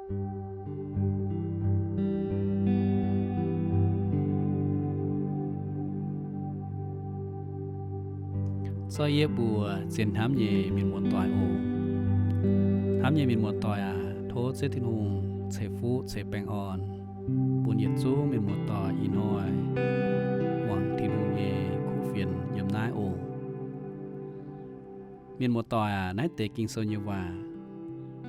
Zorqv yie mbuox zien hnamv nyei mienh muoz-doic oc. Hnamv nyei mienh muoz-doic aac, tov Ziouv Tin-Hungh ceix fuqv ceix baengh orn bun yietc zungv mienh muoz-doic ih hnoi muangx Tin-Hungh nyei kuv fienx yiem naaiv oc. Mienh muoz-doic aac, naaiv deix Ging-Sou nyei waac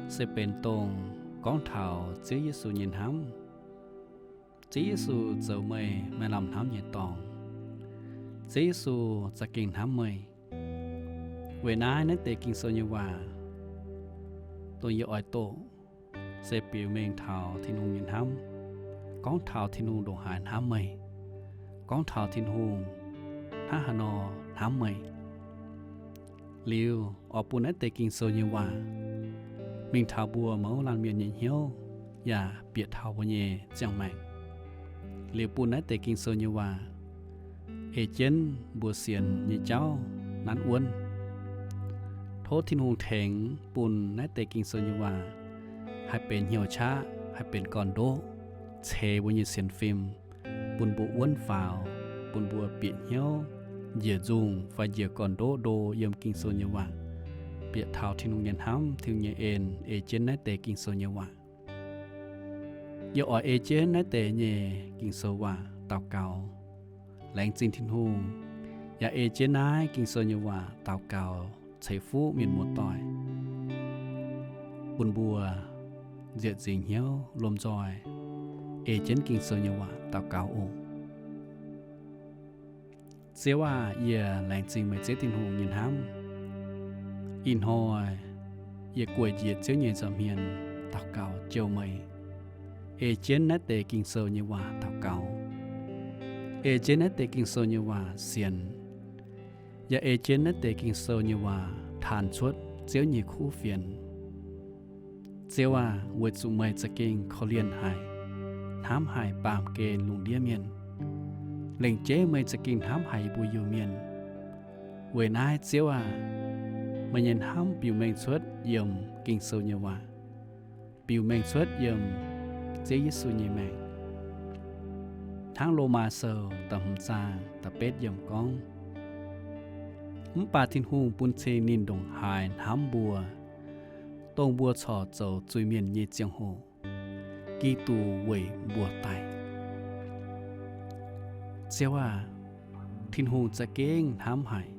se benx dongh gorngv taux Ziouv Yesu nyei hnamv. Ziouv Yesu zoux meih maaih lamh hnamv nyei dorngx. Ziouv Yesu za'gengh hnamv meih. Weic naaiv, naaiv deix Ging-Sou nyei waac dongh yie oix doqc se biux mengh taux Tin-Hungh nyei hnamv, gorngv taux Tin-Hungh ndongc haaix hnamv meih, gorngv taux Tin-Hungh hnangv haaix nor hnamv meih. Liuz oix bun naaiv deix Ging-Sou nyei waac mingh taux mbuo mouz laanh mienh nyei hnyouv, yaac bieqc taux mbuo nyei ziangh maengc. Liuz bun naaiv deix Ging-Sou nyei waac ei jienv mbuo sienx nyei jauv nanv wuonv. Tov Tin-Hungh tengx bun naaiv deix Ging-Sou nyei waac haih benx hnyouv qaqv, haih benx gorn-ndoqv ceix mbuo nyei sienx fim, bun mbuo wuonv faaux, bun mbuo bieqc hnyouv njiec nzungh fai njiec gorn-ndoqv ndo yiem Ging-Sou nyei waac, bieqc taux Tin-Hungh nyei hnamv, Tin-Hungh nyei en ei jienv naaiv deix Ging-Sou nyei waac. Yie oix ei jienv naaiv deix nyei Ging-Sou waac daux gaux, laengz zingh Tin-Hungh, yaac ei jienv naaiv Ging-Sou nyei waac daux gaux ceix fuqv mienh muoz-doic, bun mbuo nziec nzingc hnyouv lomh nzoih ei jienv Ging-Sou nyei waac daux gaux oc. Ziouv aah! Yie laengz zingh meih Ziouv Tin-Hungh nyei hnamv. Ih hnoi yie gueic njiec Ziouv nyei nza'hmien daux gaux jouh meih, ei jienv naaiv deix Ging-Sou nyei waac daux gaux, ei jienv naaiv deix Ging-Sou nyei waac sienx, yaac ei jienv naaiv deix Ging-Sou nyei waac taanx cuotv Ziouv nyei kuv fienx. Ziouv aah! Weic zuqc meih za'gengh korv-lienh haic, hnamv haic baamh gen lungh ndiev mienh, lengc jeiv meih za'gengh hnamv haic yie mbuo Iu-Mienh. Weic naaiv Ziouv aah! Meih nyei hnamv biux mengh cuotv yiem Ging-Sou nyei waac, biux mengh cuotv yiem Ziouv Yesu nyei maengc. Hnangv Lomaa Sou da'hmz zaang da'betv yiemc gorngv, mv baac Tin-Hungh bun cing ninh ndongc haaix hnamv mbuo, dongh mbuo corc zoux zuiz-mienh nyei ziangh hoc, Giduc weic mbuo daic. Ziouv aah! Tin-Hungh za'gengh hnamv haic.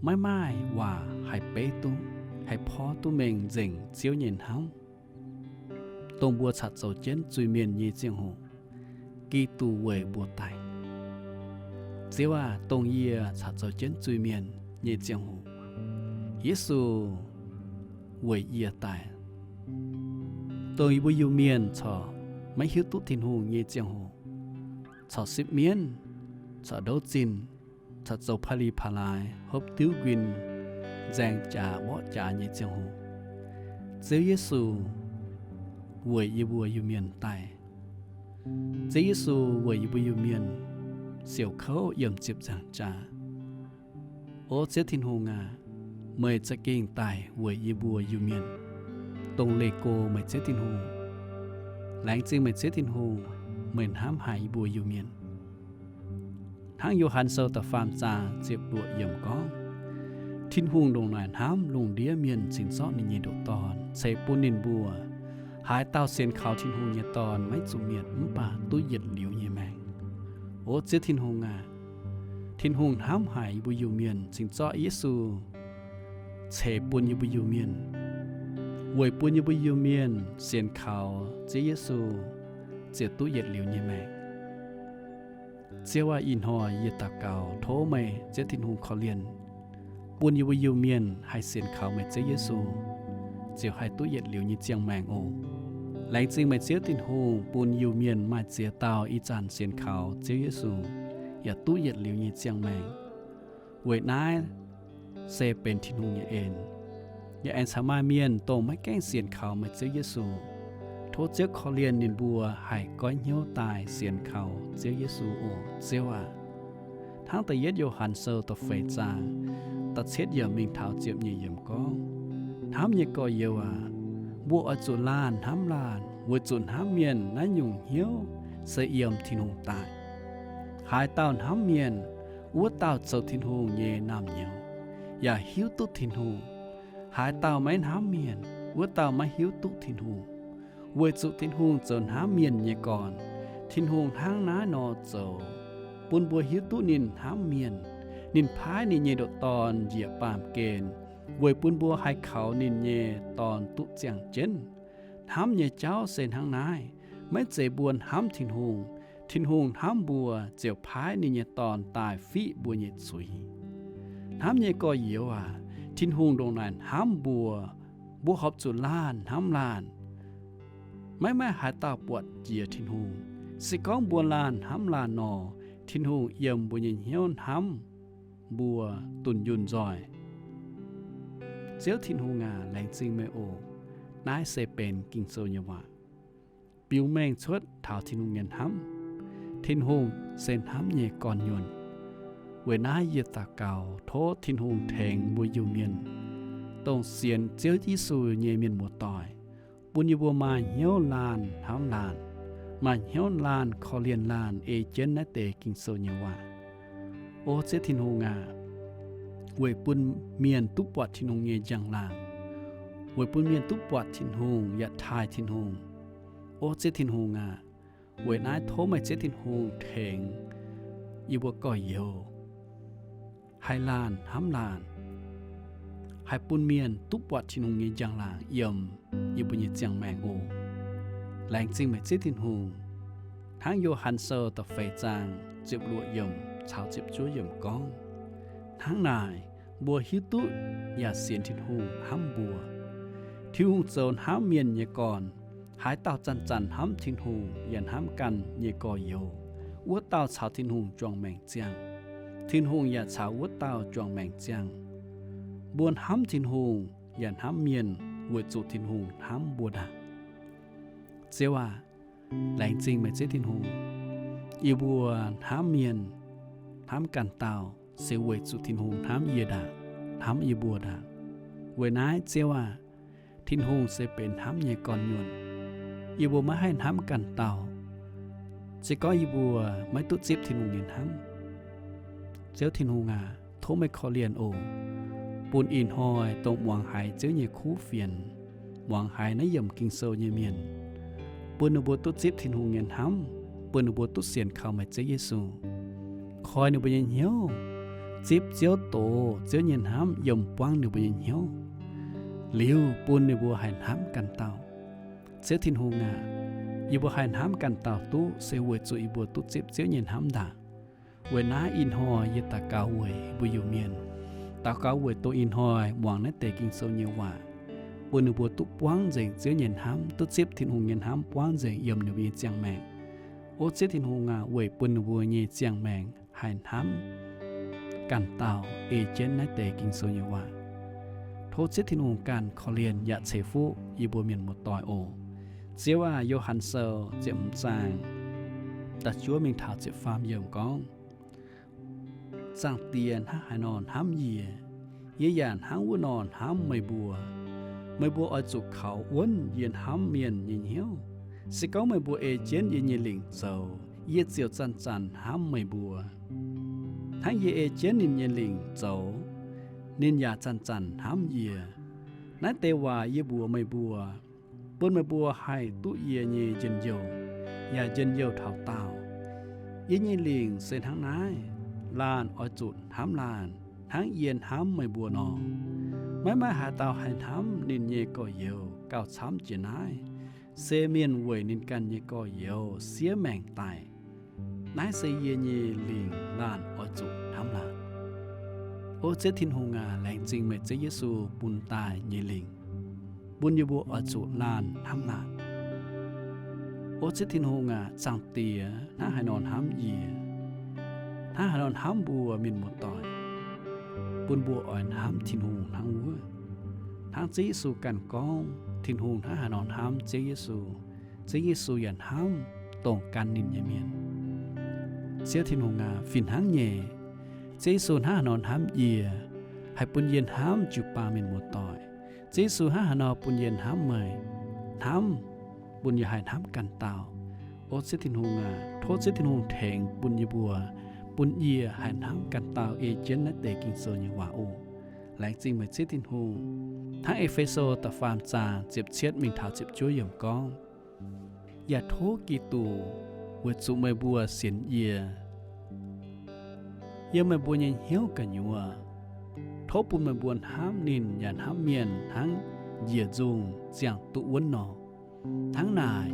Maiv maaih waac haih beiv duqv, haih porv duqv mengh nzengc Ziouv nyei hnamv, dongh mbuo caux zoux jienv zuiz-mienh nyei ziangh hoc, Giduc weic mbuo daic. Ziouv aah! Dongh yie caux zoux jienv zuiz-mienh nyei ziangh hoc, Yesu weic yie daic. Dongh yie mbuo Iu-Mienh corc maiv hiuv duqv Tin-Hungh nyei ziangh hoc, corc sipv mienv, corc ndouv zinh, corc zoux pa'li pa'laaix, hopv diuv nquin, nzaeng jaax mborqv jaax nyei ziangh hoc, Ziouv Yesu weic yie mbuo Iu-Mienh daic. Ziouv Yesu weic yie mbuo Iu-Mienh siouc kouv yiem ziepc nzaangc jaax. O Ziouv Tin-Hungh aac, meih za'gengh daic weic yie mbuo Iu-Mienh, dongh leih go meih Ziouv Tin-Hungh. Laengz zingh meih Ziouv Tin-Hungh, meih hnamv haic yie mbuo Iu-Mienh. Hnangv Yo^han Sou da'faam zaang ziepc luoqc yiemc gorngv, Tin-Hungh ndongc naaic hnamv lungh ndiev mienh cingx zorqv ninh nyei ndoqc Dorn ceix bun ninh mbuo. Haaix dauh sienx kaux Tin-Hungh nyei Dorn maiv zuqc mietc mv baac duqv yietc liuz nyei maengc. O Ziouv Tin-Hungh aac, Tin-Hungh hnamv haic yie mbuo Iu-Mienh cingx zorqv Yesu ceix bun yie mbuo Iu-Mienh, weic bun yie mbuo Iu-Mienh sienx kaux Ziouv Yesu ziouc duqv yietc liuz nyei maengc. Ziouv aah! Ih hnoi yie daux gaux tov meih Ziouv Tin-Hungh korv-lienh, bun yie mbuo Iu-Mienh haih sienx kaux meih Ziouv Yesu ziouc haih duqv yietc liuz nyei ziangh maengc oc. Laengz zingh meih Ziouv Tin-Hungh bun Iu-Mienh maaih ziex dauh ih zanc sienx kaux Ziouv Yesu yaac duqv yietc liuz nyei ziangh maengc. Weic naaiv se benx Tin-Hungh nyei en. Yaac aengx caux maaih mienh dongh maiv gaengh sienx kaux meih Ziouv Yesu. Tov Ziouv korv-lienh ninh mbuo haih goiv hnyouv daaih sienx kaux Ziouv Yesu oc, Ziouv aac. Hnangv da'yietv Yo^han Sou da'feix zaang da'cietv yiemc mingh taux ziepc nyeic yiemc gorngv, Hnamv nyei gorx-youz aac, mbuo oix zuqc laanh hnamv laanh, weic zuqc hnamv mienh naaiv nyungc hnyouv se yiem Tin-Hungh daaih. Haaix dauh hnamv mienh, wuov dauh zoux Tin-Hungh nyei naamh nyouz, yaac hiuv duqv Tin-Hungh. Haaix dauh maiv hnamv mienh, wuov dauh maiv hiuv duqv Tin-Hungh, weic zuqc Tin-Hungh zoux hnamv mienh nyei gorn. Tin-Hungh hnangv naaiv nor zoux, bun mbuo hiuv duqv ninh hnamv mienh. Ninh paaiv ninh nyei ndoqc Dorn njiec baamh gen, weic bun mbuo haih kaux ninh nyei Dorn duqv ziangh jienv. Hnamv nyei jauv se hnangv naaiv. Maiv zeiz mbuo hnamv Tin-Hungh, Tin-Hungh hnamv mbuo ziouc paaiv ninh nyei Dorn daaih fiqv mbuo nyei zuiz. Hnamv nyei gorx-youz aac, Tin-Hungh ndongc naaic hnamv mbuo, mbuo horpc zuqc laanh hnamv laanh. Maiv maaih haaix dauh buatc jiex Tin-Hungh. Se gorngv mbuo laanh hnamv laanh nor, Tin-Hungh yiem mbuo nyei hnyouv hnamv mbuo dunh yunh nzoih. Ziouv Tin-Hungh aac, laengz zingh meih oc. Naaiv se benx Ging-Sou nyei waac, biux mengh cuotv taux Tin-Hungh nyei hnamv. Tin-Hungh se hnamv nyei gorn-nyuonh. Weic naaiv yie daux gaux tov Tin-Hungh tengx mbuo Iu-Mienh, dongh sienx Ziouv Yesu nyei mienh muoz-doic, bun yie mbuo maaih hnyouv laanh hnamv laanh, maaih hnyouv laanh korv-lienh laanh ei jienv naaiv deix Ging-Sou nyei waac. O Ziouv Tin-Hungh aac, weic bun mienh duqv buatc Tin-Hungh nyei njang-laangc, weic bun mienh duqv buatc Tin-Hungh yaac taaih Tin-Hungh. O Ziouv Tin-Hungh aac, weic naaiv tov meih Ziouv Tin-Hungh tengx yie mbuo gorx-youz haih laanh hnamv laanh, haih bun mienh duqv buatc Tin-Hungh nyei njang-laangc yiem yie mbuo nyei ziangh maengc oc. Laengz zingh meih Ziouv Tin-Hungh. Hnangv Yo^han Sou da'feix zaang ziepc luoqc yiemc caux ziepc juov yiemc gorngv, hnangv naaic, mbuo hiuv duqv yaac sienx Tin-Hungh hnamv mbuo. Tin-Hungh zoux hnamv mienh nyei gorn. Haaix dauh zanc-zanc hnamv Tin-Hungh yaac hnamv ganh nyei gorx-youz, wuov dauh caux Tin-Hungh juangc maengc ziangh. Tin-Hungh yaac caux wuov dauh juangc maengc ziangh. Mbuo hnamv Tin-Hungh yaac hnamv mienh weic zuqc Tin-Hungh hnamv mbuo ndaangc. Ziouv aac, laengz zingh meih Ziouv Tin-Hungh. Yie mbuo hnamv mienh, hnamv ganh dauh se weic zuqc Tin-Hungh hnamv yie ndaangc, hnamv yie mbuo ndaangc. Weic naaiv Ziouv aac, Tin-Hungh se benx hnamv nyei gorn-nyuonh. Yie mbuo maiv haih hnamv ganh dauh, se gorngv yie mbuo maiv duqv zipv Tin-Hungh nyei hnamv. Ziouv Tin-Hungh aac, tov meih korv-lienh oc, bun ih hnoi dongh muangx haiz Ziouv nyei kuv fienx, muangx haiz naaiv yiemc Ging-Sou nyei mienh, bun ninh mbuo duqv zipv Tin-Hungh nyei hnamv, bun ninh mbuo duqv sienx kaux meih Ziouv Yesu. Koi ninh mbuo nyei hnyouv, zipv Ziouv doz Ziouv nyei hnamv yiem buangv ninh mbuo nyei hnyouv, liuz bun ninh mbuo haih hnamv ganh dauh. Ziouv Tin-Hungh aac, yie mbuo haih hnamv ganh dauh duqv se weic zuqc yie mbuo duqv zipv Ziouv nyei hnamv ndaangc. Weic naaiv ih hnoi yie daux gaux weic mbuo Iu-Mienh, daux gaux weic dongh ih hnoi muangx naaiv deix Ging-Sou nyei waac, bun ninh mbuo duqv buangv nzengc Ziouv nyei hnamv, duqv zipv Tin-Hungh nyei hnamv buangv nzengc yiem ninh mbuo nyei ziangh maengc. O Ziouv Tin-Hungh aac, weic bun ninh mbuo nyei ziangh maengc haih hnamv ganh dauh ei jienv naaiv deix Ging-Sou nyei waac. Tov Ziouv Tin-Hungh ganh korv-lienh yaac ceix fuqv yie mbuo mienh muoz-doic oc. Ziouv aac, Yo^han Sou ziepc hmz zaang da'juov mingh taux ziepc faam yiemc gorngv, Zaangc Diex hnangv haaix nor hnamv yie, yie yaac hnangv wuov nor hnamv meih mbuo. Meih mbuo oix zuqc kaux wuonv yie hnamv mienh nyei hnyouv. Se gorngv meih mbuo ei jienv yie nyei lingc zoux, yie ziouc zanc-zanc hnamv meih mbuo, hnangv yie ei jienv ninh nyei lingc zoux, ninh yaac zanc-zanc hnamv yie. Naaiv deix waac yie mbuox meih mbuo, bun meih mbuo haih duqv yie nyei njien-youh, yaac njien-youh taux daauh. Yie nyei lingc se hnangv naaiv, laanh oix zuqc hnamv laanh, hnangv yie hnamv meih mbuo nor. Maiv maaih haaix dauh haih hnamv ninh nyei gorx-youz gauh camv jiex naaiv, se mienh weic ninh ganh nyei gorx-youz siev maengc daic. Naaiv se yie nyei lingc, laanh oix zuqc hnamv laanh. O Ziouv Tin-Hungh aac, laengz zingh meih Ziouv Yesu bun daaih nyei lingc, bun yie mbuo oix zuqc laanh hnamv laanh. O Ziouv Tin-Hungh aac, Zaangc Diex hnangv haaix nor hnamv yie, hnangv haaix nor hnamv mbuo mienh muoz-doic, bun mbuo oix hnamv Tin-Hungh hnangv wuov. Hnangv Ziouv Yesu ganh gorngv Tin-Hungh hnangv haaix nor hnamv Ziouv Yesu, Ziouv Yesu yaac hnamv dongh gan ninh nyei mienh. Ziouv Tin-Hungh aac, fih hnangv nyei, Ziouv Yesu hnangv haaix nor hnamv yie, haih bun yie hnamv jiu-baang mienh muoz-doic. Ziouv Yesu hnangv haaix nor bun yie hnamv meih, hnamv, bun yie haih hnamv ganh dauh. O Ziouv Tin-Hungh aac, tov Ziouv Tin-Hungh tengx bun yie mbuo, bun yie haih hnamv ganh dauh ei jienv naaiv deix Ging-Sou nyei waac oc. Laengz zingh meih Ziouv Tin-Hungh. Hnangv E^fe^so da'faam zaang ziepc cietv mingh taux ziepc juov yiemc gorngv, yaac tov Giduc weic zuqc meih mbuo sienx yie, yiem meih mbuo nyei hnyouv gu'nyuoz, tov bun meih mbuo hnamv ninh yaac hnamv mienh hnangv njiec nzungh ziangh duqv wuonv nor. Hnangv naaic,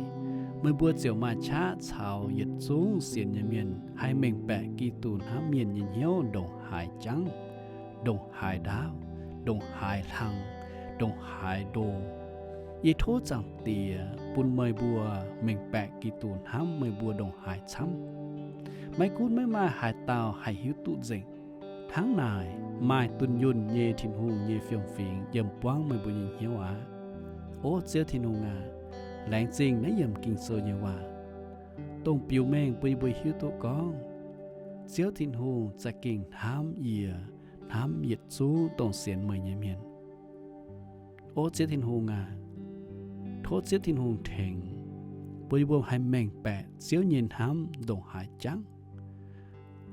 meih mbuo ziouc maaih qaqv caux yietc zungv sienx nyei mienh haih mengh baeqc Giduc hnamv mienh nyei hnyouv ndongc haaix jangv, ndongc haaix ndaauv, ndongc haaix hlang, ndongc haaix ndo. Yie tov Zaangc Diex bun meih mbuo mengh baeqc Giduc hnamv meih mbuo ndongc haaix camv. Maiv gunv maiv maaih haaix dauh haih hiuv duqv nzengc. Hnangv naaic, maaih dunh yunh nyei Tin-Hungh nyei fiem-fingx yiem buangv meih mbuo nyei hnyouv aqv. O Ziouv Tin-Hungh aac, laengz zingh naaiv yiemc Ging-Sou nyei waac, dongh biux mengh bun yie mbuo hiuv duqv gorngv Ziouv Tin-Hungh za'gengh hnamv yie, hnamv yietc zungv dongh sienx meih nyei mienh. O Ziouv Tin-Hungh aac, tov Ziouv Tin-Hungh tengx bun yie mbuo haih mengh baeqc Ziouv nyei hnamv ndongc haaix jangv,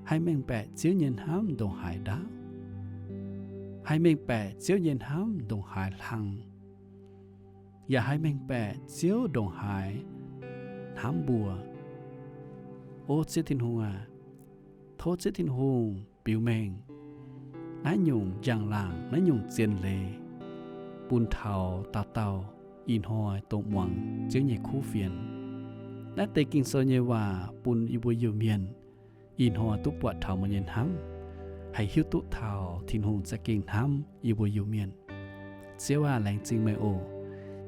haih mengh baeqc Ziouv nyei hnamv ndongc haaix ndaauv, haih mengh baeqc Ziouv nyei hnamv ndongc haaix hlang, yaac haih mengh baeqc Ziouv ndongc haaix hnamv mbuo. O Ziouv Tin-Hungh aac, tov Ziouv Tin-Hungh biux mengh naaiv nyungc njang-laangc, naaiv nyungc zien leiz bun taux dauh dauh ih hnoi dongh muangx Ziouv nyei kuv fienx. Naaiv deix Ging-Sou nyei waac bun yie mbuo Iu-Mienh ih hnoi duqv buatc taux meih nyei hnamv, haih hiuv duqv taux Tin-Hungh za'gengh hnamv yie mbuo Iu-Mienh. Ziouv aac, laengz zingh meih oc.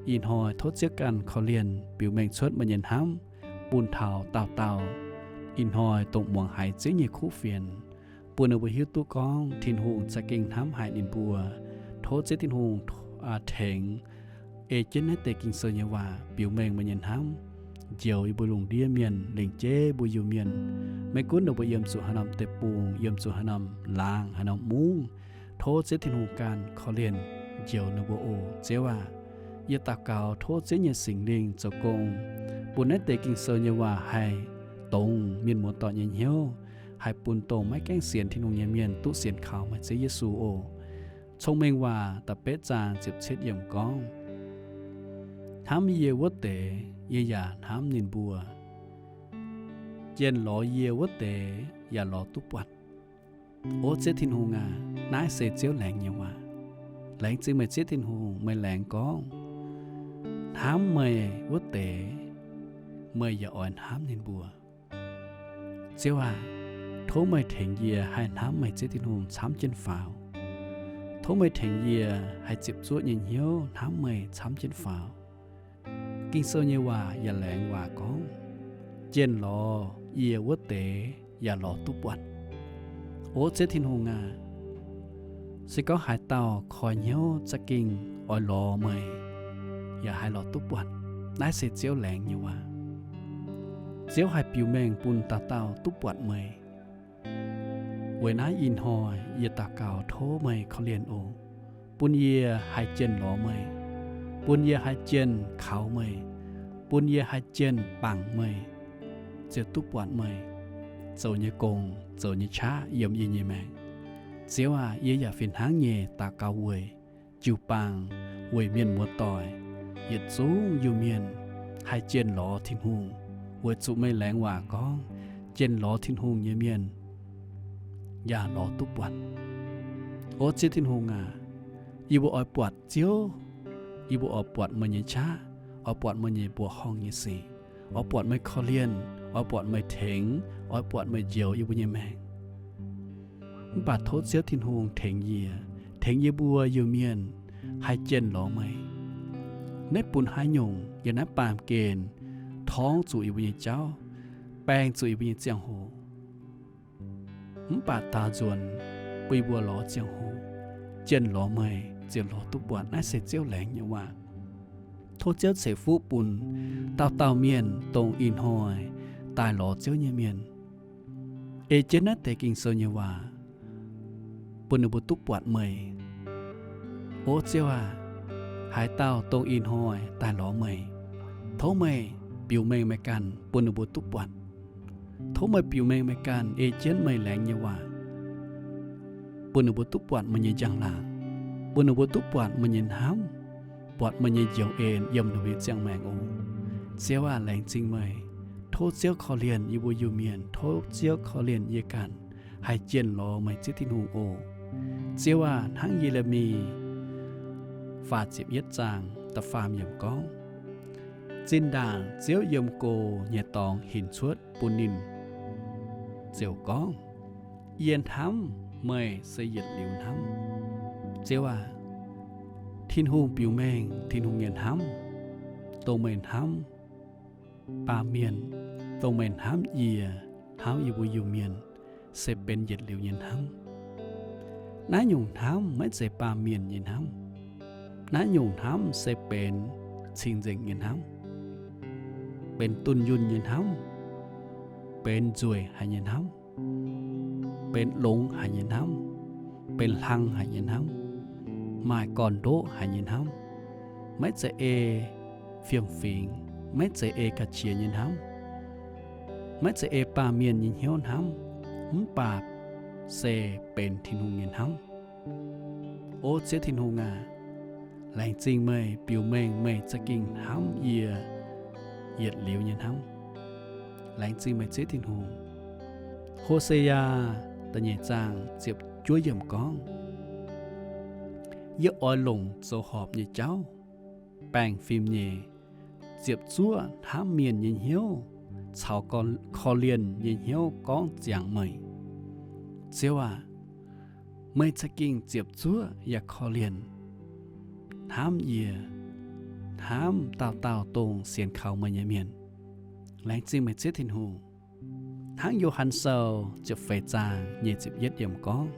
Ih hnoi tov Ziouv ganh korv-lienh biux mengh cuotv meih nyei hnamv bun taux dauh dauh ih hnoi dongh muangx haiz Ziouv nyei kuv fienx, bun ninh mbuo hiuv duqv gorngv Tin-Hungh za'gengh hnamv haic ninh mbuo. Tov Ziouv Tin-Hungh tengx ei jienv naaiv deix Ging-Sou nyei waac biux mengh meih nyei hnamv njoux yie mbuo lungh ndiev mienh, lengc jeiv mbuo Iu-Mienh. Maiv gunv ninh mbuo yiem zuqc haaix norm deic-bung, yiem zuqc haaix norm laangz, haaix norm mungv, tov Ziouv Tin-Hungh ganh korv-lienh njoux ninh mbuo oc. Ziouv aac, yie daux gaux tov Ziouv nyei Singx Lingh zoux gong, bun naaiv deix Ging-Sou nyei waac haih dongz mienh muoz-doic nyei hnyouv, haih bun dongh maiv gaengh sienx Tin-Hungh nyei mienh duqv sienx kaux meih Ziouv Yesu oc. Cong-Mengh Waac da'betv zaang ziepc cietv yiemc gorngv, hnamv yie wuov deix, yie yaac hnamv ninh mbuo. Jienh lorz yie wuov deix yaac lorz duqv buatc. O Ziouv Tin-Hungh aac, naaiv se Ziouv laengz nyei waac. Laengz zingh meih Ziouv Tin-Hungh, meih laengz gorngv, hnamv meih wuov deix, meih yaac oix hnamv ninh mbuo. Ziouv aac, tov meih tengx yie haih hnamv meih Ziouv Tin-Hungh camv jienv faaux. Tov meih tengx yie haih ziepc zuoqv nyei hnyouv hnamv meih camv jienv faaux. Ging-Sou nyei waac yaac laengz waac gorngv, jienh lorz yie wuov deix yaac lorz duqv buatc. O Ziouv Tin-Hungh aac, se gorngv haaix dauh koi hnyouv za'gengh oix lorz meih, yaac haih lorz duqv buatc. Naaiv se Ziouv laengz nyei waac. Ziouv haih biux mengh bun dauh dauh duqv buatc meih. Weic naaiv ih hnoi yie daux gaux tov meih korv-lienh oc, bun yie haih jienh lorz meih, bun yie haih jienh kaux meih, bun yie haih jienh bangc meih, ziouc duqv buatc meih zoux nyei gong, zoux nyei qaqv yiem yie nyei maengc. Ziouv aac, yie yaac fih hnangv nyei daux gaux weic jiu-baang, weic mienh muoz-doic, yietc zungv Iu-Mienh haih jienh lorz Tin-Hungh, weic zuqc meih laengz waac gorngv, jienh lorz Tin-Hungh nyei mienh yaac lorz duqv buatc. O Ziouv Tin-Hungh aac, yie mbuo oix buatc Ziouv, yie mbuo oix buatc meih nyei qaqv, oix buatc meih nyei mbuoqc horngh nyei sic, oix buatc meih korv-lienh, oix buatc meih tengx, oix buatc meih njoux yie mbuo nyei maengc. Mv baac tov Ziouv Tin-Hungh tengx yie, tengx yie mbuo Iu-Mienh haih jienh lorz meih. Naaiv bun haaix nyungc yiem naaiv baamh gen torngv zuqc yie mbuo nyei jauv, baeng zuqc yie mbuo nyei ziangh hoc. Mv baac daaux nzuonx bun yie mbuo lorz ziangh hoc, jienh lorz meih ziouc lorz duqv buatc. Naaiv se Ziouv laengz nyei waac. Tov Ziouv ceix fuqv bun dauh dauh mienh dongh ih hnoi daaih lorz Ziouv nyei mienh, ei jienv naaiv deix Ging-Sou nyei waac bun ninh mbuo duqv buatc meih. O Ziouv aac, haaix dauh dongh ih hnoi daaih lorz meih, Tov meih biux mengh meih ganh bun ninh mbuo duqv buatc. Tov meih biux mengh meih ganh ei jienv meih laengz nyei waac bun ninh mbuo duqv buatc meih nyei njang-laangc, bun ninh mbuo duqv buatc meih nyei hnamv, buatc meih nyei njoux en yiem ninh mbuo nyei ziangh maengc oc. Ziouv aac, laengz zingh meih. Tov Ziouv korv-lienh yie mbuo Iu-Mienh. Tov Ziouv korv-lienh yie ganh haih jienh lorz meih Ziouv Tin-Hungh oc. Ziouv aac, hnangv Ye^le^mi faah ziepc yietv zaang da'faam yiemc gorngv, zinh ndaangc Ziouv yiem go nyei dorngx hinc cuotv bun ninh ziouc gorngv, Yie hnamv meih se yietc liuz hnamv. Ziouv aac, Tin-Hungh biux mengh Tin-Hungh nyei hnamv, dongh meih hnamv baamh mienh, dongh meih hnamv yie, hnamv yie mbuo Iu-Mienh, se benx yietc liuz nyei hnamv. Naaiv nyungc hnamv maiv zeiz baamh mienh nyei hnamv. Naaiv nyungc hnamv se benx cing-nzengc nyei hnamv, benx dunh yunh nyei hnamv, benx nzueic haic nyei hnamv, benx longx haic nyei hnamv, benx hlang haic nyei hnamv, maaih gorn-ndoqv haic nyei hnamv, maiv zeiz ei fiem-fingx, maiv zeiz ei ga'qiex nyei hnamv, maiv zeiz ei baamh mienh nyei hnyouv hnamv, mv baac se benx Tin-Hungh nyei hnamv. O Ziouv Tin-Hungh aac, laengz zingh meih biux mengh meih za'gengh hnamv yie yietc liuz nyei hnamv. Laengz zingh meih Ziouv Tin-Hungh. Ho^se^yaa da'nyeic zaang ziepc juov yiemc gorngv, Yie oix longc zoux horpc nyei jauv, baengh fim nyei, ziepc zuoqv hnamv mienh nyei hnyouv caux korv-lienh nyei hnyouv gorngv ziangx meih. Ziouv aac, meih za'gengh ziepc zuoqv yaac korv-lienh hnamv yie, hnamv dauh dauh dongh sienx kaux meih nyei mienh. Laengz zingh meih Ziouv Tin-Hungh. Hnangv Yo^han Sou ziepc feix zaang nyic ziepc yietv yiemc gorngv,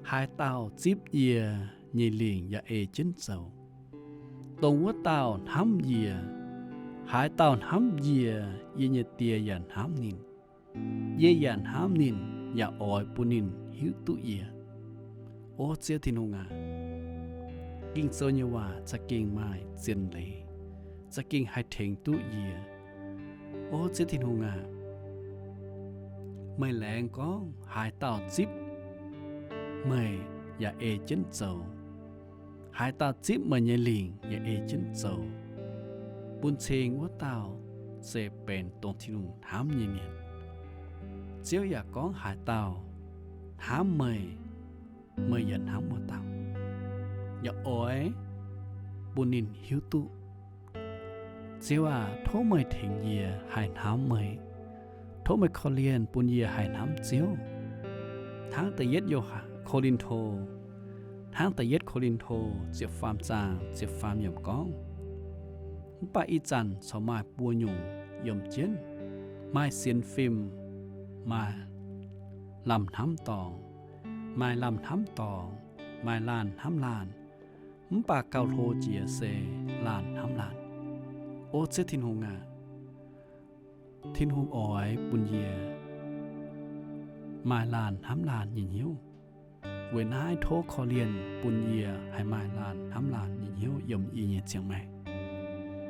Haaix dauh zipv yie nyei lingc yaac ei jienv zoux, dongh wuov dauh hnamv yie. Haaix dauh hnamv yie, yie nyei Die yaac hnamv ninh. Yie yaac hnamv ninh yaac oix bun ninh hiuv duqv yie. O Ziouv Tin-Hungh aac, Ging-Sou nyei waac za'gengh maaih zien leiz, za'gengh haih tengx duqv yie. O Ziouv Tin-Hungh aac, meih laengz gorngv haaix dauh zipv meih yaac ei jienv zoux, haaix dauh zipv meih nyei lingc yaac ei jienv zoux, bun cing wuov dauh se benx dongh Tin-Hungh hnamv nyei mienh. Ziouv yaac gorngv haaix dauh hnamv meih, meih yaac hnamv wuov dauh, yaac oix bun ninh hiuv duqv. Ziouv aac, tov meih tengx yie haih hnamv meih. Tov meih korv-lienh bun yie haih hnamv Ziouv. Hnangv da'yietv Yo^han, Ko^lin^to, hnangv da'yietv Ko^lin^to ziepc faam zaang ziepc faam yiemc gorngv, Mv baac ih zanc corc maaih buo nyungc yiem jienv, maaih sienx fim, maaih lamh hnamv dorngx, maaih lamh hnamv dorngx, maaih laanh hnamv laanh. Mv baac gauh hlo jiex se laanh hnamv laanh. O Ziouv Tin-Hungh aac, Tin-Hungh oix bun yie maaih laanh hnamv laanh nyei hnyouv. Weic naaiv tov korv-lienh bun yie haih maaih laanh hnamv laanh nyei hnyouv yiem yie nyei ziangh maengc.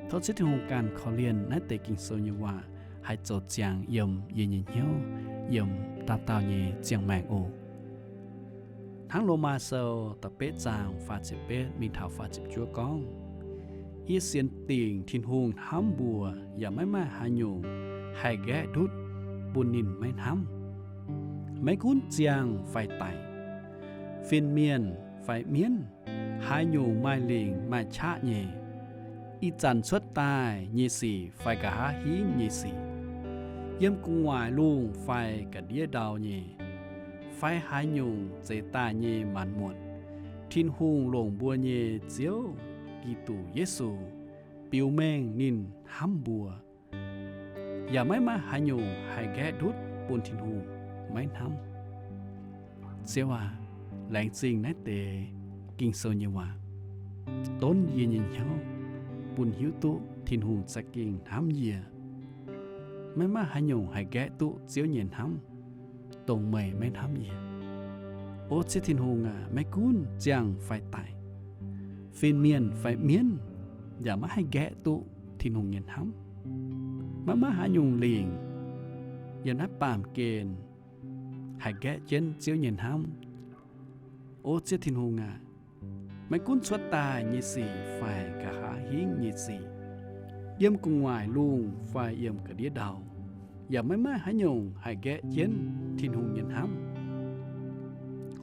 Tov Ziouv Tin-Hungh ganh korv-lienh naaiv deix Ging-Sou nyei waac haih zoux ziangx yiem yie nyei hnyouv, yiem dauh dauh nyei ziangh maengc oc. Hnangv Lomaa Sou da'betv zaang faah ziepc betv mingh taux faah ziepc juov gorngv, Yie sienx dingc Tin-Hungh hnamv mbuo yaac maiv maaih haaix nyungc haih nqaeqv ndutv bun ninh maiv hnamv. Maiv gunv ziangh fai daic, fin-mienh fai mienv, haaix nyungc maaih lingc maaih qaqv nyei, ih zanc cuotv daaih nyei sic fai nqa'haav hingv nyei sic, yiem gu'nguaaic lungh fai ga'ndiev ndau nyei, fai haaix nyungc zeix daaih nyei maanc muotc, Tin-Hungh longc mbuo nyei Ziouv, Giduc Yesu, biux mengh ninh hnamv mbuo, yaac maiv maaih haaix nyungc haih nqaeqv ndutv bun Tin-Hungh maiv hnamv. Ziouv aac, laengz zingh naaiv deix Ging-Sou nyei waac donv yie nyei hnyouv, bun hiuv duqv Tin-Hungh za'gengh hnamv yie. Maiv maaih haaix nyungc haih nqaeqv duqv Ziouv nyei hnamv, dongh meih maiv hnamv yie. O Ziouv Tin-Hungh aac, maiv gunv ziangh fai daic, fin-mienh fai mienv, yaac maiv haih nqaeqv duqv Tin-Hungh nyei hnamv. Maiv maaih haaix nyungc lingc yiem naaiv baamh gen haih nqaeqv jienv Ziouv nyei hnamv. O Ziouv Tin-Hungh aac, maiv gunv cuotv daaih nyei sic fai nqa'haav hingv nyei sic, yiem gu'nguaaic lungh fai yiem ga'ndiev ndau, yaac maiv maaih haaix nyungc haih nqaeqv jienv Tin-Hungh nyei hnamv.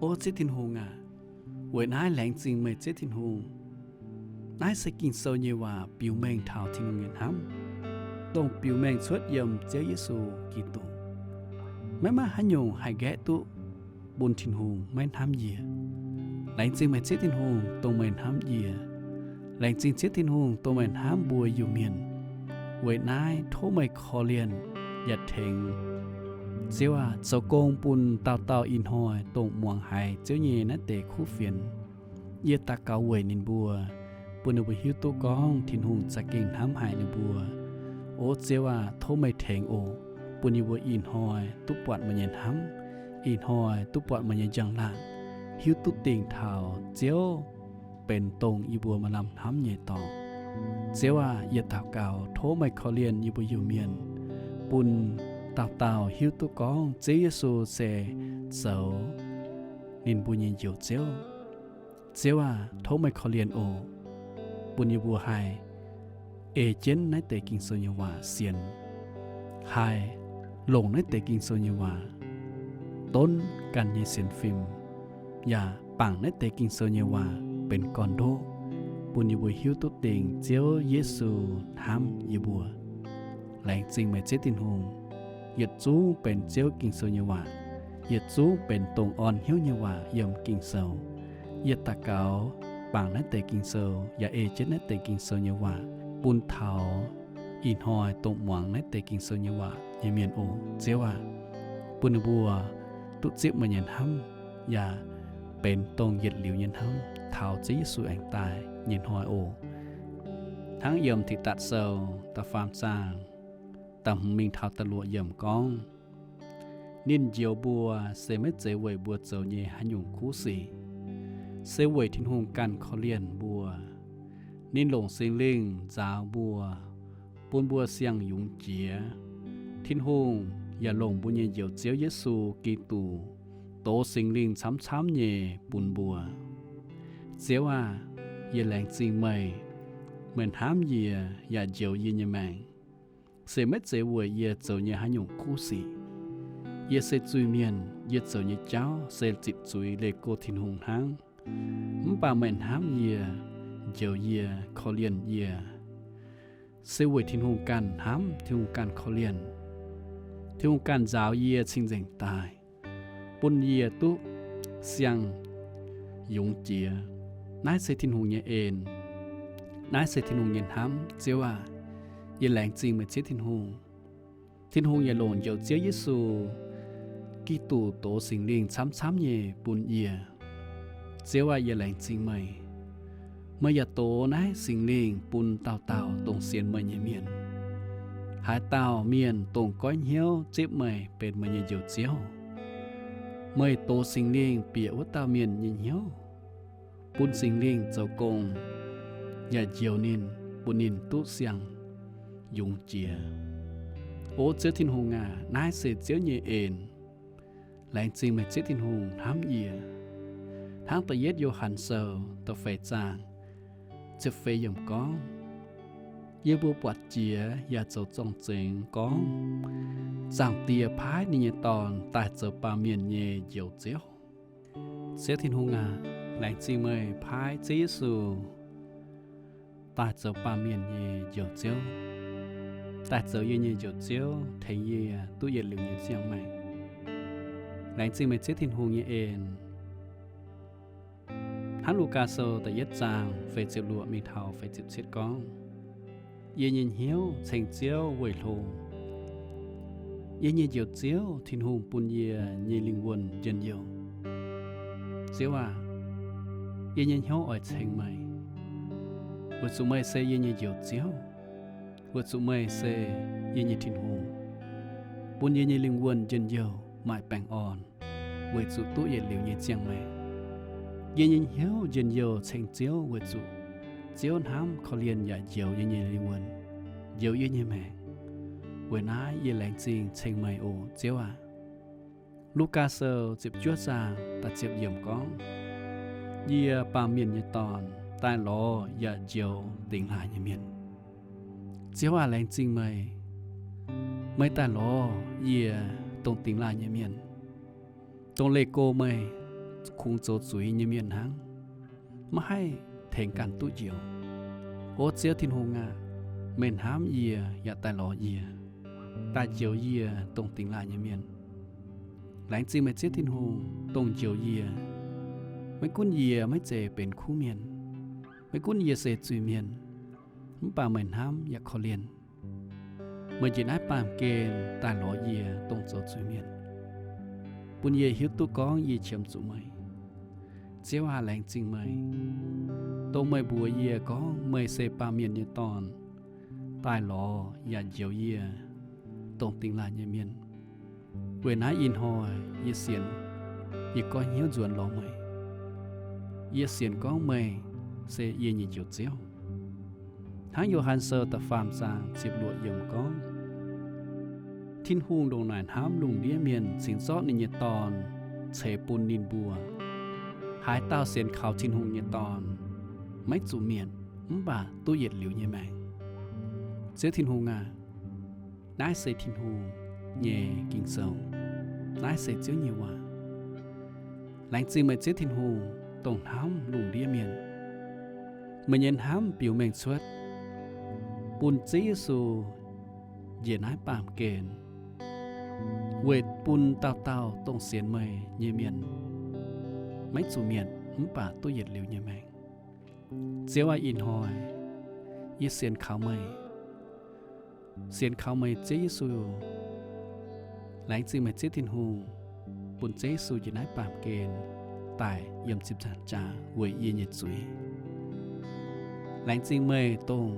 O Ziouv Tin-Hungh aac, weic naaiv laengz zingh meih Ziouv Tin-Hungh. Naaiv se Ging-Sou nyei waac biux mengh taux Tin-Hungh nyei hnamv, dongh biux mengh cuotv yiem Ziouv Yesu Giduc. Maiv maaih haaix nyungc haih nqaeqv duqv bun Tin-Hungh maiv hnamv yie. Laengz zingh meih Ziouv Tin-Hungh dongh meih hnamv yie. Laengz zingh Ziouv Tin-Hungh dongh meih hnamv mbuo Iu-Mienh. Weic naaiv tov meih korv-lienh yaac tengx Ziouv aah, zoux gong bun dauh dauh ih hnoi dongh muangx haiz Ziouv nyei naaiv deix kuv fienx. Yie daux gaux weic ninh mbuo, bun ninh mbuo hiuv duqv gorngv Tin-Hungh za'gengh hnamv haic ninh mbuo. O Ziouv aah, tov meih tengx oc, bun yie mbuo ih hnoi duqv buatc meih nyei hnamv, ih hnoi duqv buatc meih nyei njang-laangc, hiuv duqv dingc taux Ziouv benx dongh yie mbuo maaih lamh hnamv nyei dorngx. Ziouv aah, yie daux gaux tov meih korv-lienh yie mbuo Iu-Mienh, bun dauh dauh hiuv duqv gorngv Ziouv Yesu se zoux ninh mbuo nyei Njoux Ziouv. Ziouv aah, tov meih korv-lienh oc, bun yie mbuo haih ei jienv naaiv deix Ging-Sou nyei waac sienx, haih longc naaiv deix Ging-Sou nyei waac donv ganh nyei sienx fim, yaac bangc naaiv deix Ging-Sou nyei waac benx gorn-ndoqv, bun yie mbuo hiuv duqv dingc Ziouv Yesu hnamv yie mbuo. Laengz zingh meih Ziouv Tin-Hungh. Yietc zungv benx Ziouv Ging-Sou nyei waac. Yietc zungv benx dongh orn hnyouv nyei waac yiem Ging-Sou. Yie daux gaux bangc naaiv deix Ging-Sou yaac ei jienv naaiv deix Ging-Sou nyei waac bun taux ih hnoi dongh muangx naaiv deix Ging-Sou nyei waac nyei mienh oc. Ziouv aah, bun ninh mbuo duqv zipv meih nyei hnamv, yaac benx dongh yietc liuz nyei hnamv taux Ziouv Yesu aengx daaih nyei hnoi oc. Hnangv yiem Tidatc Sou da'faam zaang da'hmz mingh taux da'luoqc yiemc gorngv, ninh njoux mbuo se maiv zeiz weic mbuo zoux nyei haaix nyungc kuv sic, se weic Tin-Hungh ganh korv-lienh mbuo. Ninh longc Singx Lingh nzaaux mbuo, bun mbuo siang-yungz jiex. Tin-Hungh yaac longc mbuo nyei Njoux Ziouv Yesu Giduc dox Singx Lingh camv-camv nyei bun mbuo. Ziouv aah, yie laengz zingh meih. Meih hnamv yie yaac njoux yie nyei maengc, se maiv zeiz weic yie zoux nyei haaix nyungc kuv sic. Yie se zuiz-mienh, yie zoux nyei jauv se zitc zuiz leih go Tin-Hungh hnangv. Mv baac meih hnamv yie, njoux yie, korv-lienh yie, se weic Tin-Hungh ganh hnamv, Tin-Hungh ganh korv-lienh. Tin-Hungh ganh nzaaux yie cing-nzengc daaih, bun yie duqv siang-yungz jiex. Naaiv se Tin-Hungh nyei en. Naaiv se Tin-Hungh nyei hnamv. Ziouv aah, yie laengz zingh meih Ziouv Tin-Hungh. Tin-Hungh yaac longc Njoux Ziouv Yesu Giduc dox Singx Lingh camv-camv nyei bun yie. Ziouv aah, yie laengz zingh meih. Meih yaac dox naaiv Singx Lingh bun dauh dauh dongh sienx meih nyei mienh. Haaix dauh mienh dongh goiv hnyouv zipv meih benx meih nyei Njoux Ziouv, meih dox Singx Lingh bieqc wuov dauh mienh nyei hnyouv, bun Singx Lingh zoux gong yaac njoux ninh, bun ninh duqv siang-yungz jiex. O Ziouv Tin-Hungh aac, naaiv se Ziouv nyei en. Laengz zingh meih Ziouv Tin-Hungh hnamv yie. Hnangv da'yietv Yo^han Sou da'feix zaang ziepc feix yiemc gorngv, yie mbuo buatc jiex yaac zoux zorng-zengx gorngv, Zaangc Diex paaiv ninh nyei Dorn daaih zoux baamh mienh nyei Njoux Ziouv. Ziouv Tin-Hungh aac, laengz zingh meih paaiv Ziouv Yesu daaih zoux baamh mienh nyei Njoux Ziouv, daaih zoux yie nyei Njoux Ziouv, tengx yie duqv yietc liuz nyei ziangh maengc. Laengz zingh meih Ziouv Tin-Hungh nyei en. Hnangv Lugaa Sou da'yietv zaang feix ziepc luoqc mingh taux feix ziepc cietv gorngv, yie nyei hnyouv ceng Ziouv weic hlo. Yie nyei Njoux Ziouv, Tin-Hungh bun yie nyei lingh wuonh njien-youh. Ziouv aac, yie nyei hnyouv oix ceng meih, weic zuqc meih se yie nyei Njoux Ziouv, weic zuqc meih se yie nyei Tin-Hungh, bun yie nyei lingh wuonh njien-youh maaih baengh orn, weic zuqc duqv yietc liuz nyei ziangh maengc. Yie nyei hnyouv njien-youh ceng Ziouv weic zuqc Ziouv hnamv korv-lienh yaac njoux yie nyei lingh wuonh. njoux yie nyei maengc. Weic naaiv yie laengz zingh ceng meih oc, Ziouv aac. Lugaa Sou ziepc juov zaang da'ziepc yiemc gorngv, yie, Baamh Mienh nyei Dorn, daaih lorz yaac njoux dingx laaih nyei mienh. Ziouv aac, laengz zingh meih. Meih daaih lorz yie, dongh dingx laaih nyei mienh, dongh leih go meih, kungx zoux zuiz nyei mienh hnangv, maiv haih tengx ganh duqv njoux. O Ziouv Tin-Hungh aac, meih hnamv yie yaac daaih lorz yie, daaih njoux yie, dongh dingx laaih nyei mienh. Laengz zingh meih, Ziouv Tin-Hungh, dongh njoux yie. Maiv gunv yie maiv zeiz benx kuv mienh, maiv gunv yie se zuiz-mienh, mv baac meih hnamv yaac korv-lienh. Meih njiec naaiv baamh gen daaih lorz yie, dongh zoux zuiz-mienh, bun yie hiuv duqv gorngv yie qiemx zuqc meih. Ziouv aac, laengz zingh meih, dongh meih mbuox yie gorngv meih se Baamh Mienh nyei Dorn, daaih lorz yaac njoux yie, dongh dingx laaih nyei mienh. Weic naaiv ih hnoi yie sienx, yie goiv hnyouv nzuonx lorz meih. Yie sienx gorngv meih se yie nyei Njoux Ziouv. Hnangv Yo^han Sou da'faam zaang ziepc luoqc yiemc gorngv, Tin-Hungh ndongc naaic hnamv lungh ndiev mienh cingx zorqv ninh nyei Dorn ceix bun ninh mbuo. Haaix dauh sienx kaux Tin-Hungh nyei Dorn maiv zuqc mietc, mv baac duqv yietc liuz nyei maengc. Ziouv Tin-Hungh aac, naaiv se Tin-Hungh nyei Ging-Sou. Naaiv se Ziouv nyei waac. Laengz zingh meih, Ziouv Tin-Hungh, dongh hnamv lungh ndiev mienh. Meih nyei hnamv biux mengh cuotv bun Ziouv Yesu njiec naaiv baamh gen, weic bun dauh dauh dongh sienx meih nyei mienh maiv zuqc mietc mv baac duqv yietc liuz nyei maengc. Ziouv aac, ih hnoi yie sienx kaux meih, sienx kaux meih Ziouv Yesu. Laengz zingh meih Ziouv Tin-Hungh, bun Ziouv Yesu njiec naaiv baamh gen daaih yiem ziepc nzaangc jaax weic yie nyei zuiz. Laengz zingh meih dongh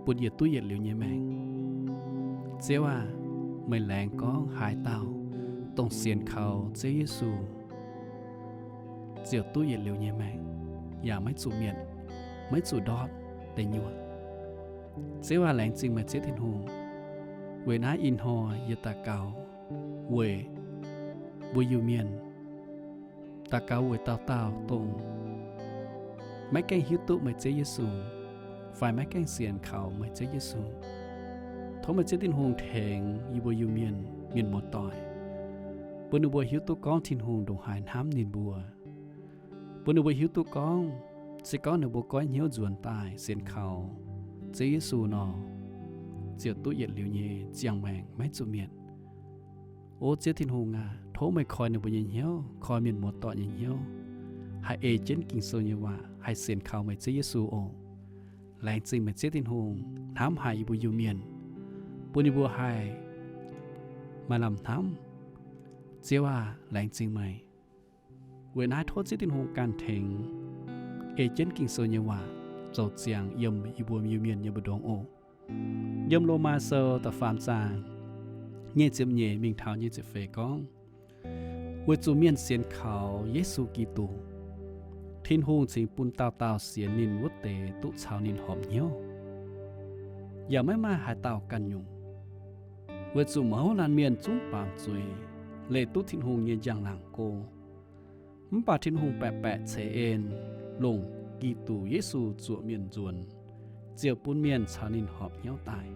bun yie duqv yietc liuz nyei maengc. Ziouv aac, meih laengz gorngv haaix dauh dongh sienx kaux Ziouv Yesu ziouc duqv yietc liuz nyei maengc, yaac maiv zuqc mietc, maiv zuqc ndortv deic nyuoqc. Ziouv aac, laengz zingh meih Ziouv Tin-Hungh. Weic naaiv ih hnoi yie daux gaux weic mbuo Iu-Mienh, daux gaux weic dauh dauh dongh maiv gaengh hiuv duqv meih Ziouv Yesu, fai maiv gaengh sienx kaux meih Ziouv Yesu. Tov meih Ziouv Tin-Hungh tengx yie mbuo Iu-Mienh mienh muoz-doic, bun ninh mbuo hiuv duqv gorngv Tin-Hungh ndongc haaix hnamv ninh mbuo, bun ninh mbuo hiuv duqv gorngv se gorngv ninh mbuo goiv hnyouv nzuonx daaih sienx kaux Ziouv Yesu nor, ziouc duqv yietc liuz nyei ziangh maengc maiv zuqc mietc. O Ziouv Tin-Hungh aac, tov meih koi ninh mbuo nyei hnyouv, koi mienh muoz-doic nyei hnyouv, haih ei jienv Ging-Sou nyei waac, haih sienx kaux meih Ziouv Yesu oc. Laengz zingh meih Ziouv Tin-Hungh hnamv haic yie mbuo Iu-Mienh, bun yie mbuo haih maaih lamh hnamv. Ziouv aac, laengz zingh meih. Weic naaiv tov Ziouv Tin-Hungh ganh tengx ei jienv Ging-Sou nyei waac zoux ziangx yiem yie mbuo Iu-Mienh nyei mbu'ndongx oc. Yiem Lomaa Sou da'faam zaang nyei ziepc nyeic mingh taux nyei ziepc feix gorngv, weic zuqc mienh sienx kaux Yesu Giduc, Tin-Hungh cingx bun dauh dauh sienx ninh wuov deix duqv caux ninh horpc hnyouv, yaac maiv maaih haaix dauh ganh nyungc. Weic zuqc mouz laanh mienh zungv baamz zuiz, leih duqv Tin-Hungh nyei njang-laangc go. Mv baac Tin-Hungh baeqc baeqc ceix en, longc Giduc Yesu zuoqc mienh nzuonx, ziouc bun mienh caux ninh horpc hnyouv daaih.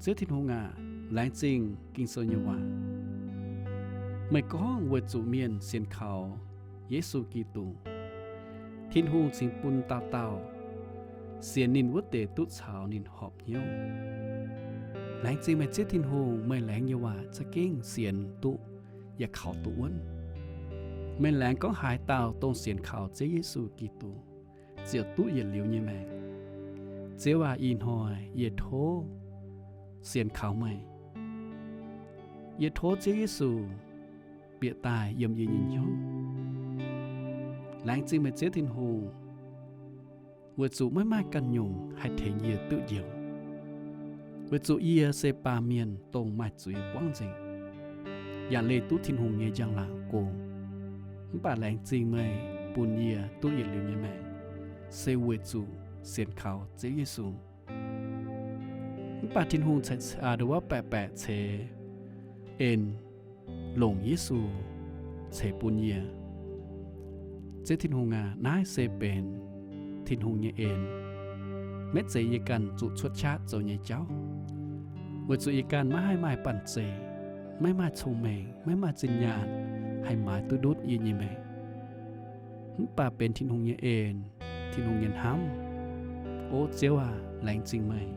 Ziouv Tin-Hungh aac, laengz zingh Ging-Sou nyei waac. Meih gorngv weic zuqc mienh sienx kaux Yesu Giduc, Tin-Hungh cingx bun dauh dauh sienx ninh wuov deix duqv caux ninh horpc hnyouv. Laengz zingh meih Ziouv Tin-Hungh, meih laengz nyei waac za'gengh sienx duqv yaac kaux duqv wuonv. Meih laengz gorngv haaix dauh dongh sienx kaux Ziouv Yesu Giduc ziouc duqv yietc liuz nyei maengc. Ziouv aac, ih hnoi yie tov sienx kaux meih. Yie tov Ziouv Yesu bieqc daaih yiem yie nyei hnyouv. Laengz zingh meih Ziouv Tin-Hungh, weic zuqc maiv maaih ganh nyungc haih tengx yie duqv njoux. Weic zuqc yie se baamh mienh dongh maaih zuiz buangv nzengc, yaac leih duqv Tin-Hungh nyei njang-laangc go. Mv baac laengz zingh meih bun yie duqv yietc liuz nyei maengc, se weic zuqc sienx kaux Ziouv Yesu. Mv baac Tin-Hungh ceix, aa, ndongc wuov baeqc baeqc ceix en longc Yesu ceix bun yie. Ziouv Tin-Hungh aac, naaiv se benx Tin-Hungh nyei en, maiv zeiz yie ganh zuqc cuotv qaqv zoux nyei jauv. Weic zuqc yie ganh maiv haih maaih banh zeic, maiv maaih cong-mengh, maiv maaih zinh nyaanh haih maaiz duqv ndutv yie nyei maengc. Mv baac benx Tin-Hungh nyei en, Tin-Hungh nyei hnamv. O Ziouv aac, laengz zingh meih.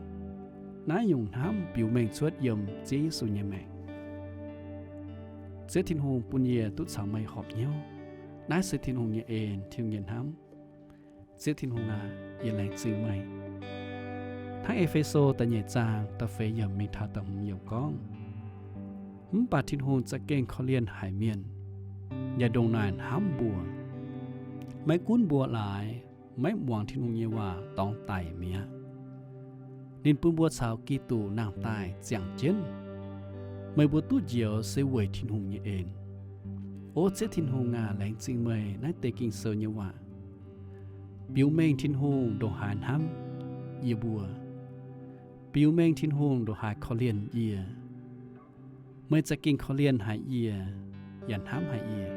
Naaiv nyungc hnamv biux mengh cuotv yiem Ziouv Yesu nyei maengc. Ziouv Tin-Hungh bun yie duqv caux meih horpc hnyouv. Naaiv se Tin-Hungh nyei en, Tin-Hungh nyei hnamv. Ziouv Tin-Hungh aac, yie laengz zingh meih. Hnangv E^fe^so da'nyeic zaang da'feix yiemc mingh taux da'hmz yiemc gorngv, mv baac Tin-Hungh za'gengh korv-lienh haic mienh, yaac ndongc naaic hnamv mbuo. Maiv gunv mbuo laaix maiv muangx Tin-Hungh nyei waac dorngx daic mi'aqv, ninh bun mbuo caux Giduc nangh daaih ziangh jienv. Meih mbuo duqv njoux se weic Tin-Hungh nyei en. O Ziouv Tin-Hungh aac, laengz zingh meih naaiv deix Ging-Sou nyei waac. Biux mengh Tin-Hungh ndongc haaix hnamv yie mbuo. Biux mengh Tin-Hungh ndongc haaix korv-lienh yie. Meih za'gengh korv-lienh haic yie, yaac hnamv haic yie.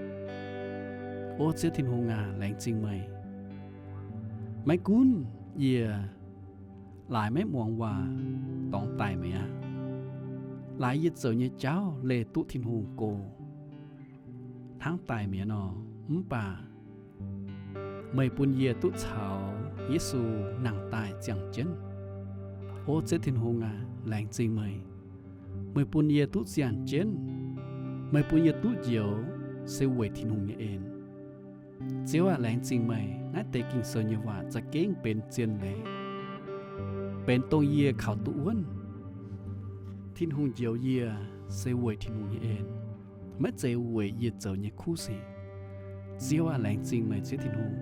O Ziouv Tin-Hungh aac, laengz zingh meih. Maiv gunv yie laaix maiv muangx waac dorngx daic mi'aqv, laaix yie zoux nyei jauv leih duqv Tin-Hungh go hnangv daic mi'aqv nor, mv baac meih bun yie duqv caux Yesu nangh daaih ziangh jienv. O Ziouv Tin-Hungh aac, laengz zingh meih. Meih bun yie duqv ziangh jienv. Meih bun yie duqv njoux se weic Tin-Hungh nyei en. Ziouv aac, laengz zingh meih. Naaiv deix Ging-Sou nyei waac za'gengh benx zien leiz, benx dongh yie kaux duqv wuonv. Tin-Hungh njoux yie se weic Tin-Hungh nyei en, maiv zeiz weic yie zoux nyei kuv sic. Ziouv aac, laengz zingh meih, Ziouv Tin-Hungh.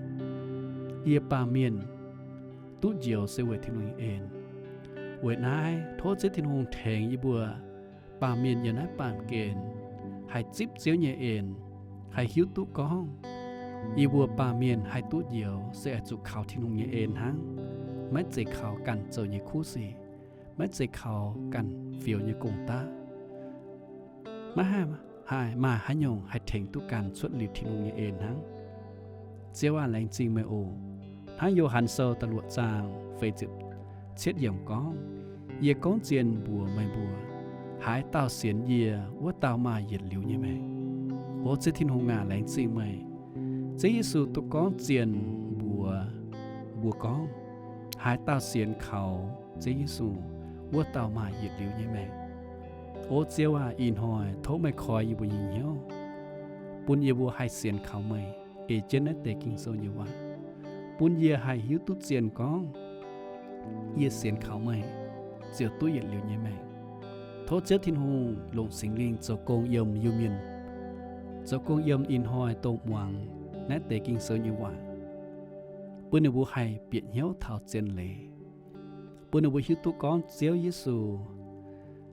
Yie baamh mienh duqv njoux se weic Tin-Hungh nyei en. Weic naaiv tov Ziouv Tin-Hungh tengx yie mbuo baamh mienh yiem naaiv baamh gen haih zipv Ziouv nyei en, haih hiuv duqv gorngv yie mbuo baamh mienh haih duqv njoux se oix zuqc kaux Tin-Hungh nyei en hnangv, maiv zeiz kaux ganh zoux nyei kuv sic, maiv zeiz kaux ganh fioux nyei gong-daqv. Maiv haih maaih haaix nyungc haih tengx duqv ganh cuotv liuz Tin-Hungh nyei en hnangv. Ziouv aac, laengz zingh meih oc. Hnangv Yo^han Sou da'luoqc zaang feix ziepc cietv yiemc gorngv, yie gorngv zien mbuox meih mbuo, haaix dauh sienx yie, wuov dauh maaih yietc liuz nyei maengc. O Ziouv Tin-Hungh aac, laengz zingh meih. Ziouv Yesu duqv gorngv zien mbuox mbuo gorngv, haaix dauh sienx kaux Ziouv Yesu, wuov dauh maaih yietc liuz nyei maengc. O Ziouv aac, ih hnoi tov meih koi yie mbuo nyei hnyouv, bun yie mbuo haih sienx kaux meih, ei jienv naaiv deix Ging-Sou nyei waac, bun yie haih hiuv duqv zien gorngv yie sienx kaux meih ziouc duqv yietc liuz nyei maengc. Tov Ziouv Tin-Hungh longc Singx Lingh zoux gong yiem Iu-Mienh, zoux gong yiem ih hnoi dongh muangx naaiv deix Ging-Sou nyei waac, bun ninh mbuo haih bieqc hnyouv taux zien leiz, bun ninh mbuo hiuv duqv gorngv Ziouv Yesu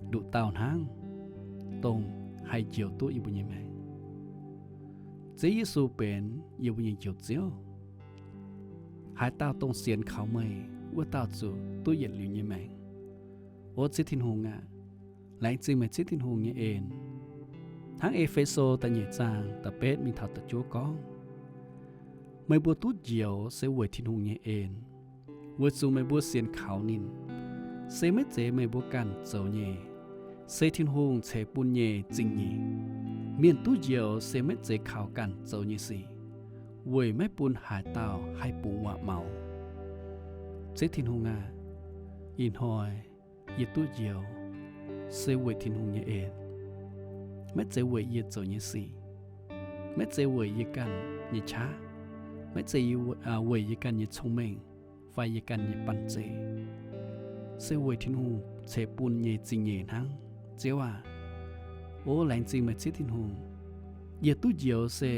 nduqc dauh hnangv, dongh haih njoux duqv yie mbuo nyei maengc. Ziouv Yesu benx yie mbuo nyei Njoux Ziouv. Haaix dauh dongh sienx kaux meih, wuov dauh zuqc duqv yietc liuz nyei maengc. O Ziouv Tin-Hungh aac, laengz zingh meih Ziouv Tin-Hungh nyei en. Hnangv E^fe^so da'nyeic zaang da'betv mingh taux da'juov gorngv, meih mbuo duqv njoux se weic Tin-Hungh nyei en, weic zuqc meih mbuo sienx kaux ninh. Se maiv zeiz meih mbuo ganh zoux nyei, se Tin-Hungh ceix bun nyei zingh nyeic. Mienh duqv njoux se maiv zeiz kaux ganh zoux nyei sic, weic maiv bun haaix dauh haih bungx waac-maux. Ziouv Tin-Hungh aac, ih hnoi yie duqv njoux se weic Tin-Hungh nyei en, maiv zeiz weic yie zoux nyei sic, maiv zeiz weic yie ganh nyei qaqv, maiv zeiz weic yie ganh nyei cong-mengh fai yie ganh nyei banh zeic, se weic Tin-Hungh ceix bun nyei zingh nyeic hnangv. Ziouv aac, o laengz zingh meih Ziouv Tin-Hungh. Yie duqv njoux se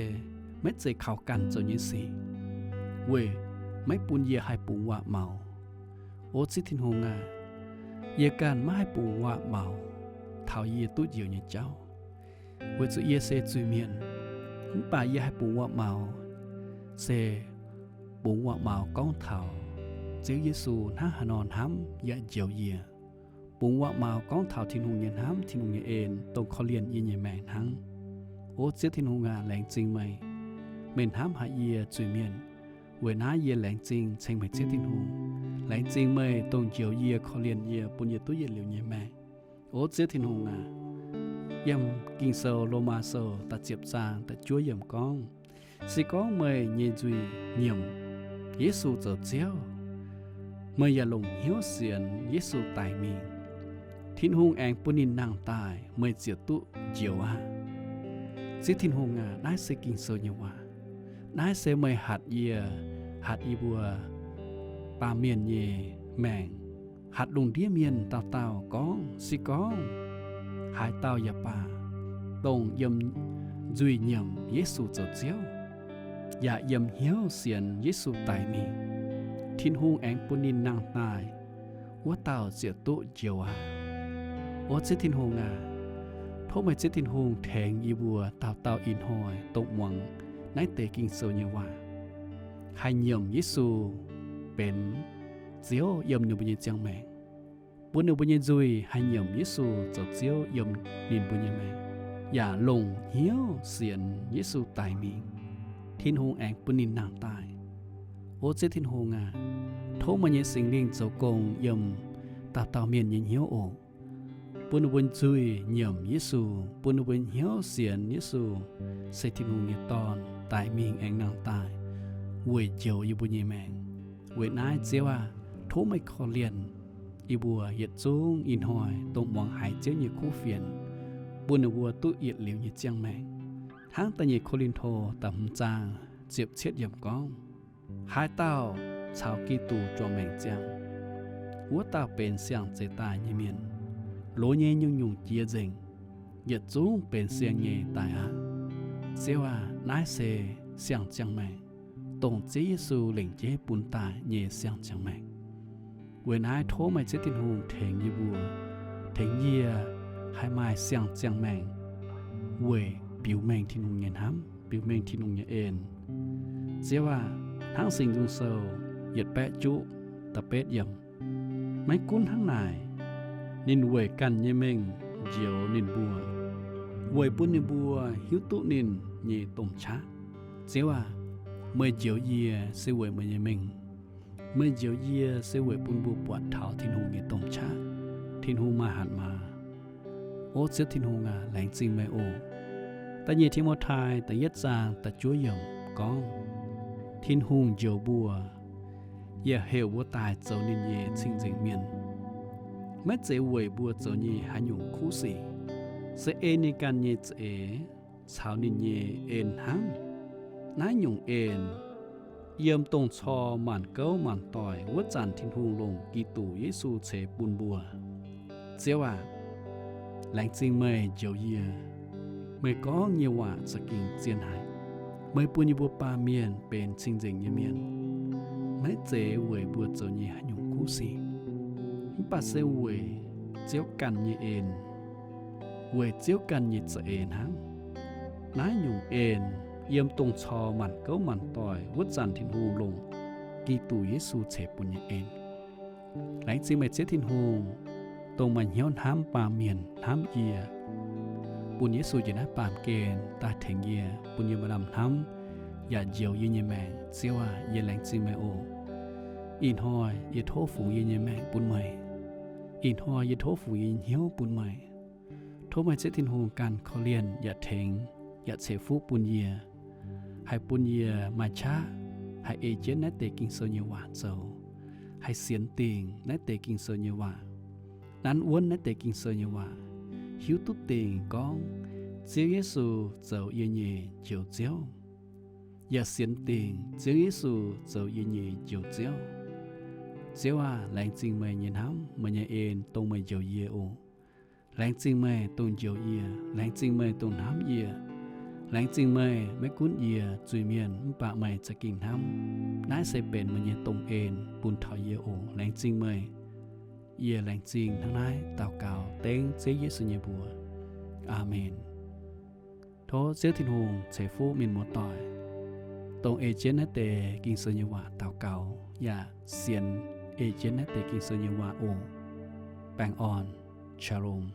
maiv zeiz kaux ganh zoux nyei sic, weic maiv bun yie haih bungx waac-maux. O Ziouv Tin-Hungh aac, yie ganh maiv haih bungx waac-maux taux yie duqv njoux nyei jauv, weic zuqc yie se zuiz-mienh. Mv baac yie haih bungx waac-maux se bungx waac-maux gorngv taux Ziouv Yesu hnangv haaix nor hnamv yaac njoux yie, bungx waac-maux gorngv taux Tin-Hungh nyei hnamv, Tin-Hungh nyei en, dongh korv-lienh yie nyei maengc hnangv. O Ziouv Tin-Hungh aac, laengz zingh meih. Meih hnamv haic yie zuiz-mienh. Weic naaiv yie laengz zingh ceng meih Ziouv Tin-Hungh. Laengz zingh meih dongh njoux yie, korv-lienh yie, bun yie duqv yietc liuz nyei maengc. O Ziouv Tin-Hungh aac, yiem Ging-Sou Lomaa Sou da'ziepc zaang da'juov yiemc gorngv, Se gorngv meih nyei nzuih nyiemc Yesu zoux Ziouv, meih yaac longc hnyouv sienx Yesu daic mingh, Tin-Hungh aengx bun ninh nangh daaih, meih ziouc duqv njoux aqv. Ziouv Tin-Hungh aac, naaiv se Ging-Sou nyei waac. Naaiv se meih hatc yie, hatc yie mbuo baamh mienh nyei maengc, hatc lungh ndiev mienh dauh dauh gorngv, se gorngv haaix dauh yaac baac, dongh yiem nzuih nyiemc Yesu zoux Ziouv, yaac yiem hnyouv sienx Yesu daic mingh, Tin-Hungh aengx bun ninh nangh daaih, wuov dauh ziouc duqv njoux aqv. O Ziouv Tin-Hungh aac, tov meih Ziouv Tin-Hungh tengx yie mbuo dauh dauh ih hnoi dongh muangx naaiv deix Ging-Sou nyei waac, haih nyiemc Yesu benx Ziouv yiem ninh mbuo nyei ziangh maengc, bun ninh mbuo nyei nzuih haih nyiemc Yesu zoux Ziouv yiem ninh mbuo nyei maengc, yaac longc hnyouv sienx Yesu daic mingh, Tin-Hungh aengx bun ninh nangh daaih. O Ziouv Tin-Hungh aac, tov meih nyei Singx Lingh zoux gong yiem dauh dauh mienh nyei hnyouv oc, bun ninh mbuo nzuih nyiemc Yesu, bun ninh mbuo hnyouv sienx Yesu se Tin-Hungh nyei Dorn, daic mingh aengx nangh daaih weic njoux yie mbuo nyei maengc. Weic naaiv Ziouv aah, tov meih korv-lienh yie mbuo yietc zungv ih hnoi dongh muangx haiz Ziouv nyei kuv fienx, bun ninh mbuo duqv yietc liuz nyei ziangh maengc. Hnangv da'nyeic Ko^lin^to da'hmz zaang ziepc cietv yiemc gorngv, Haaix dauh caux Giduc juangc maengc ziangh, wuov dauh benx siang-zeix daaih nyei mienh. Loz nyei nyungc-nyungc jiex nzengc, yietc zungv benx siang nyei daaih aqv. Ziouv aah, naaiv se siang-ziangh maengc, dongh Ziouv Yesu lengc jeiv bun daaih nyei siang-ziangh maengc. Weic naaiv tov meih Ziouv Tin-Hungh tengx yie mbuo, tengx yie haih maaih siang-ziangh maengc weic biux mengh Tin-Hungh nyei hnamv, biux mengh Tin-Hungh nyei en. Ziouv aah, hnangv Singx Nzung Sou yietc baeqv juqv da'betv yiemc, maiv gunv hnangv naaic, ninh weic ganh nyei mengh njoux ninh mbuo, weic bun ninh mbuo hiuv duqv ninh nyei domh qaqv. Ziouv aah, meih njoux yie se weic meih nyei mengh. Meih njoux yie se weic bun mbuo buatc taux Tin-Hungh nyei domh qaqv, Tin-Hungh maaih hatc maaz. O Ziouv Tin-Hungh aac, laengz zingh meih oc. Da'nyeic Ti^mo^tai da'yietv zaang da'juov yiemc gorngv, Tin-Hungh njoux mbuo, yaac heuc mbuo daaih zoux ninh nyei cing-nzengc mienh, maiv zeiz weic mbuo zoux nyei haaix nyungc kuv sic, se ei ninh ganh nyei za'eix caux ninh nyei en hnangv. Naaiv nyungc en yiem dongh cor maanc gouv maanc doic wuov zanc Tin-Hungh longc Giduc Yesu ceix bun mbuo. Ziouv aah, laengz zingh meih njoux yie. Meih gorngv nyei waac za'gengh zien haic. Meih bun yie mbuo baamh mienh benx cing-nzengc nyei mienh, maiv zeiz weic mbuo zoux nyei haaix nyungc kuv sic, mv baac se weic Ziouv ganh nyei en, weic Ziouv ganh nyei za'eix hnangv. Naaiv nyungc en yiem dongh cor maanc gouv maanc doic wuov zanc Tin-Hungh longc Giduc Yesu ceix bun nyei en. Laengz zingh meih Ziouv Tin-Hungh, dongh maaih hnyouv hnamv baamh mienh hnamv yie, bun Yesu njiec naaiv baamh gen daaih tengx yie, bun yie maaih lamh hnamv yaac njoux yie nyei maengc. Ziouv aah, yie laengz zingh meih oc. Ih hnoi yie tov fungx yie nyei maengc bun meih. Ih hnoi yie tov fungx yie nyei hnyouv bun meih. Tov meih Ziouv Tin-Hungh ganh korv-lienh yaac tengx yaac ceix fuqv bun yie, haih bun yie maaih qaqv haih ei jienv naaiv deix Ging-Sou nyei waac zoux, haih sienx dingc naaiv deix Ging-Sou nyei waac, nanv wuonv naaiv deix Ging-Sou nyei waac, hiuv duqv dingc gorngv Ziouv Yesu zoux yie nyei Njoux Ziouv, yaac sienx dingc Ziouv Yesu zoux yie nyei Njoux Ziouv. Ziouv aah, laengz zingh meih nyei hnamv, meih nyei en, dongh meih njoux yie oc. Laengz zingh meih dongh njoux yie. Laengz zingh meih dongh hnamv yie. Laengz zingh meih maiv gunv yie zuiz-mienh mv baac meih za'gengh hnamv. Naaiv se benx meih nyei domh en bun taux yie oc. Laengz zingh meih. Yie laengz zingh hnangv naaiv daux gaux dengv Ziouv Yesu nyei mbuox. Aamen. Tov Ziouv Tin-Hungh ceix fuqv mienh muoz-doic, dongh ei jienv naaiv deix Ging-Sou nyei waac daux gaux yaac sienx ei jienv naaiv deix Ging-Sou nyei waac oc. baengh orn. Shalom.